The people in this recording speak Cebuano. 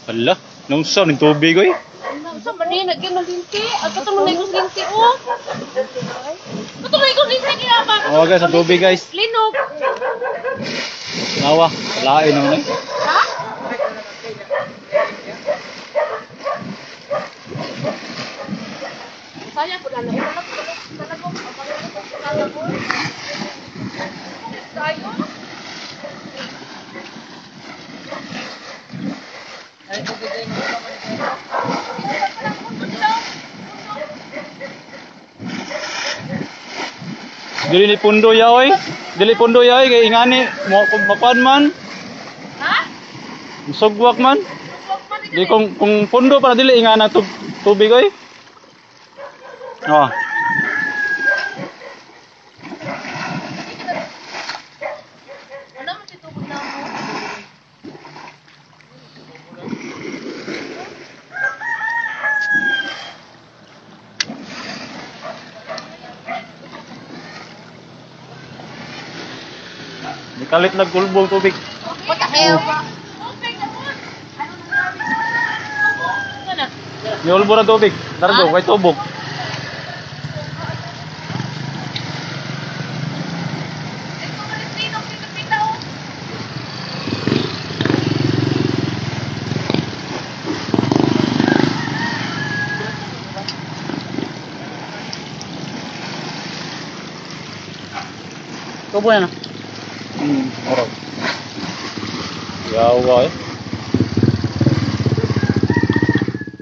Hala, naunsa ning tubig oy. Sa man ni nagyan ng linti. At kato mo na yung linti oh. Kato na yung linti kaya ba? Oh guys, ang tubig guys. Linog. Nawa, lain naman eh. Ha? Sayang ko na lang. Tayo. Dili ni pundo ya oy. Dili pundo ya oy kay ingani mo makuan man, Ha? sugwak man. Di kung pundo para dili ingana tubig oy. Oh. Wala man si tubig na mo. Nikalit lang kulbong tubig. What the hell? Ano na? Niulbo na tubig. Largo, kay tubog. Tubo na no. Oro. Yawa eh.